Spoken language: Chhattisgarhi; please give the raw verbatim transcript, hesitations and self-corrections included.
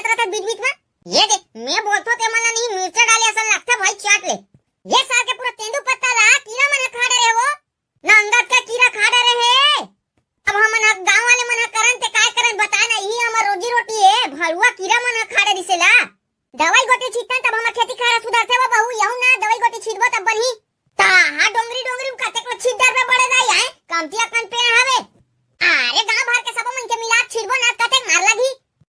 करत हस बीच बीच में? ये दे, मैं बोलथों ते मन ला नहीं मिर्चा डाले असन लगथे भाई, चाट ले। ये साल के पूरा तेंदू पत्ता ला कीरा मन ह खा डरे वो, ना अंगद का कीरा खा डरे हे। अब हमन ह गांव वाले मन ह करन ते काय करन बता ना, यही हमर रोजी रोटी हे, भरुआ कीरा मन ह खा डरिस हे ला। दवाई गोटी छीटथन तब हमर खेती खार सुधरथे वो बहू, यहू ना दवाई गोटी छीटबो तब बनही। ता हा डोंगरी डोंगरी में कतेक लो छीट डरबे बड़े दाई आए, कमती अकन पेड़ हवे। अरे गांव भर के सबो मन के मिला के छीटबो ना, कतेक मार लगही।